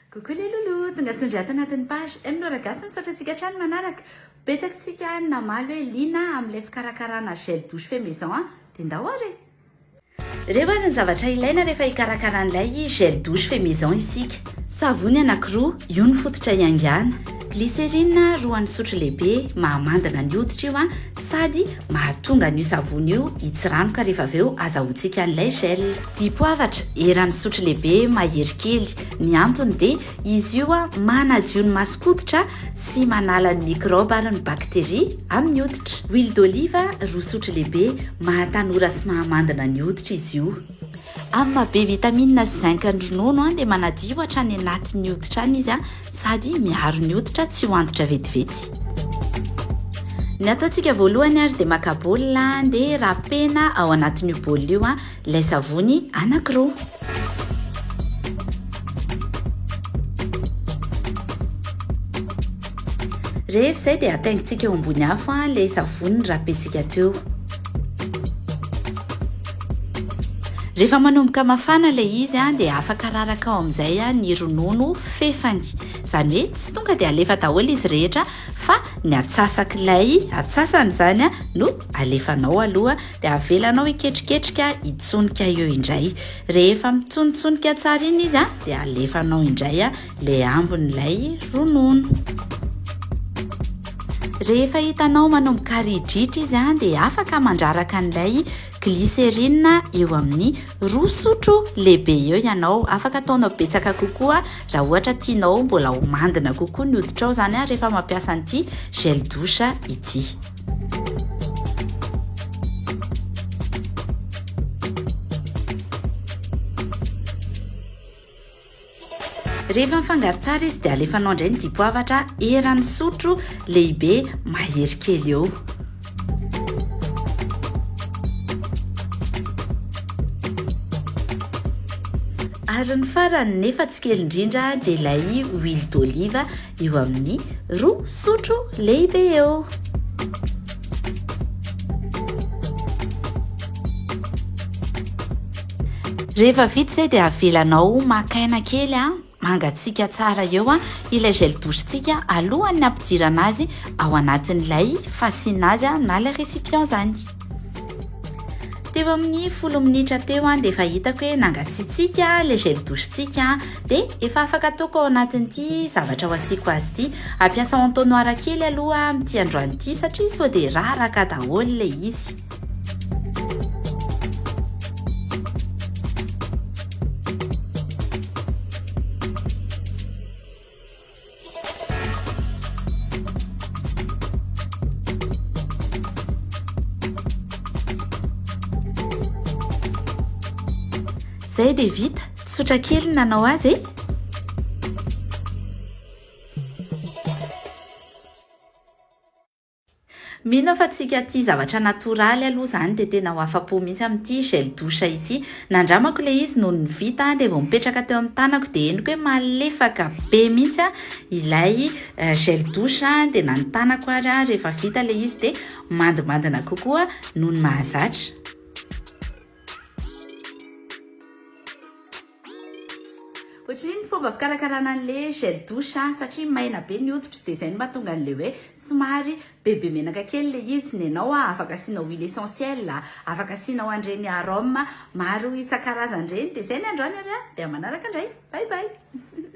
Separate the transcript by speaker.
Speaker 1: Coucou les loulous, tonga soa indray ato anatin'ny page M Laura Gasy misaotra antsika hatrany manaraka. Betsaka tsika ny namaly hoe liana amin'ilay fikarakarana gel douche fait maison an, dia ndao ary e! Ireo ary ny zavatra ilaina rehefa hikarakara an'ilay gel douche fait maison isika. Savony anankiroa, io no fototra iaingàna. Glycérine roan'ny sotro lehibe, mahamandina ny hoditra io an, sady mahatonga an'io savony io hitsiranoka rehefa avy eo azahoantsika an'ilay gel. Dipoavatra, eran'ny sotro lehibe mahery kely, ny antony dia izy io manadio ny mason-koditra sy manala ny mikraoba ary ny bakteria amin'ny hoditra. Huile d'olive, roa sotro lehibe, mahatanora sy mahamandina ny hoditra izy io. Amin'ny maha be vitamine sy zinc ny ronono dia manadio hatrany anatin'ny hoditra any izy sady miaro ny hoditra tsy ho antitra vetivety. Ny ataontsika voalohany ary dia maka baolina dia rapena ao anatin'io baolina io ilay savony anankiroa. Rehefa izay dia ataingintsika eo ambony afo ilay savony norapentsika teo. Rehefa manomboka mafana ilay izy dia afaka araraka ao amin'izay ny ronono fefany. Izany hoe tsy tonga dia alefa daholo izy rehetra fa ny atsasak'ilay atsasany izany no alefanao aloha dia avelanao hiketriketrika hitsonika eo indray. Rehefa mitsonitsonika tsara iny izy dia alefanao indray ilay ambin'ilay ronono. Rehefa hitanao manomboka ridritra izy dia afaka mandraraka an'ilay glycérine eo amin'ny roa sotro lehibe eo ianao. Afaka ataonao betsaka kokoa raha ohatra tianao mbola ho mandina kokoa ny hoditrao izany rehefa mampiasa an'ity gel douche ity. Rehefa mifangaro tsara izy dia alefanao indray ny dipoavatra eran'ny sotro lehibe mahery kely eo. Ary ny farany nefa tsy kely indrindra dia ilay huile d'olive eo amin'ny roa sotro lehibe eo. Rehefa vita izay dia avelanao maka aina kely an, mangatsiaka tsara eo an, ilay gel douche-tsika alohan'ny hampidirana azy ao anatin'ilay fasiana azy na ilay récipient izany. Teo amin'ny folo minitra teo an dia efa hitako hoe nangatsiatsiaka ilay gel douche-tsika dia efa afaka ataoko ao anatin'ity zavatra ho asiako azy ity. Hampiasa entonnoir kely aloha amin'ity androany ity satria sao dia raraka daholo ilay izy. Zay dia vita, tsotra kely ny nanao azy e! Mino aho fa tsika tia zavatra natoraly aloha izany dia tena ho afa-po mihitsy amin'ity gel douche ity. Nandramako ilay izy nony vita dia vao mipetraka teo amin'ny tanako dia henoko hoe malefaka be mihitsy ilay gel douche dia na ny tanako ary rehefa vita ilay izy dia mandimandina kokoa noho ny mahazatra. Ohatrin'ny ny fomba fikarakarana an'le gel douche a, satria maina be ny hoditro dia izay no mahatonga an'le hoe somary bebe menaka kely le izy, nenao a afaka asianao huile essentielle, afaka asianao an'ireny arôme maro isan-karazany ireny, dia izay ny androany ary a, dia manaraka indray, bye bye.